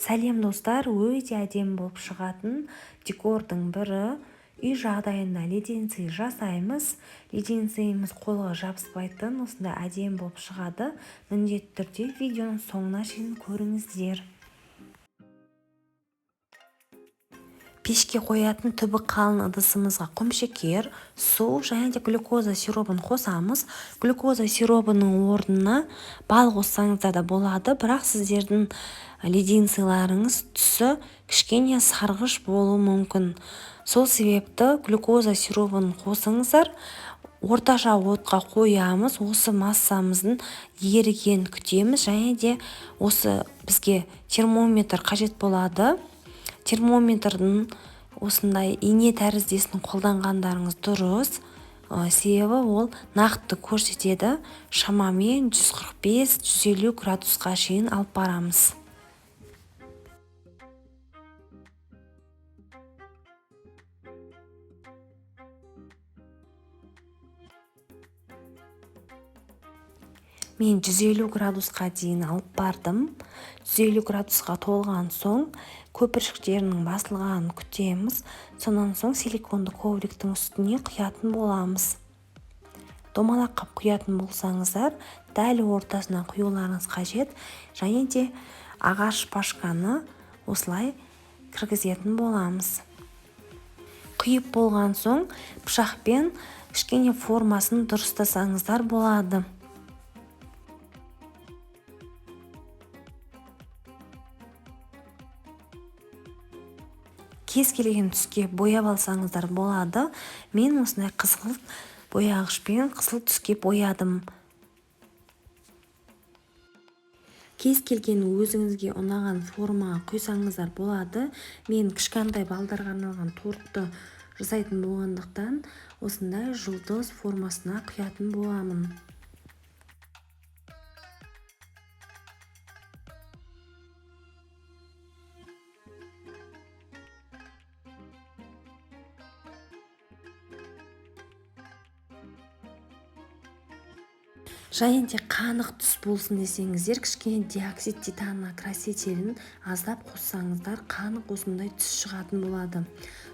Сәлем, достар! Өте әдемі болып шығатын декордың бірі. Үй жағдайында леденцы жасаймыз. Леденціміз қолға жабыспайтын, осындай әдемі болып шығады. Міндетті түрде видеоның соңына шейін көріңіздер. Пешке қоятын түбі қалын ыдысымызға құмшекер, су және де глюкоза сиробын қосамыз. Глюкоза сиробының орнына бал қоссаңыздар да болады, бірақ сіздердің леденцыларыңыз түсі кішкене сарғыш болуы мүмкін. Сол себепті глюкоза сиробын қосыңыздар. Орташа отқа қоямыз, осы массамыздың ерігенін күтеміз және де осы бізге термометр қажет болады. Термометрдің осындай ине тәріздесін қолданғандарыңыз дұрыс, себебі ол нақты көрсетеді. Шамамен 145-150 градусқа шейін алып барамыз. Мен 150 градусқа дейін алып бардым. 150 градусқа толған соң көпіршіктерінің басылғанын күтеміз. Сонан соң силиконды ковриктің үстіне құятын боламыз. Домалақ қып құятын болсаңыздар, дәл ортасына құюларыңыз қажет. Және де ағаш шпажканы осылай кіргізетін боламыз. Құйып болған соң пышақпен кішкене формасын дұрыстасаңыздар болады. Кез келген түске бояп алсаңыздар болады. Мен осындай қызғылт бояғышпен қызыл түске боядым. Кез келген өзіңізге ұнаған формаға құйсаңыздар болады. Мен кішкентай балдарға арналған тортты жасайтын болғандықтан осындай жұлдыз формасына құятын боламын. Және де қанық түс болсын десеңіздер, кішкене диоксид титана красителін аздап қоссаңыздар, қанық осындай түс шығатын болады.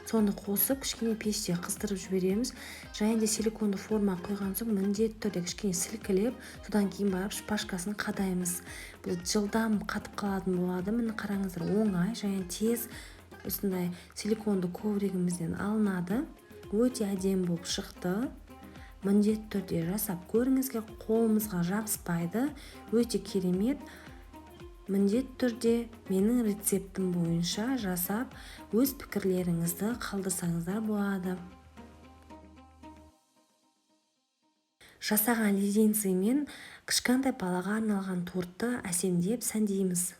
Соны қосып, кішкене пеште қыздырып жібереміз. Және де силиконды форма құйған соң міндетті түрде кішкене сілкілеп, содан кейін барып шпажкасын қадаймыз. Бұл жылдам қатып қалатын болады. Міне қараңыздар, оңай және тез осындай силиконды ковригімізден алынады. Өте әдемі болып шықты. Міндетті түрде жасап көріңізге, қолымызға жабыспайды, өте керемет. Міндетті түрде менің рецептім бойынша жасап, өз пікірлеріңізді қалдырсаңыздар болады. Жасаған леденцымен кішкентай балаға арналған тортты әсемдеп сәндейміз.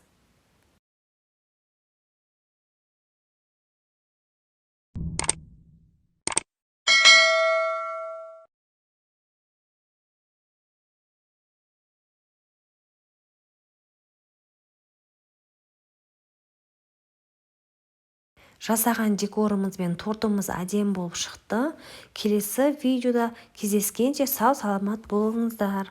Жасаған декорымыз бен тортымыз әдемі болып шықты. Келесі видеода кездескенше сау-саламат болыңыздар.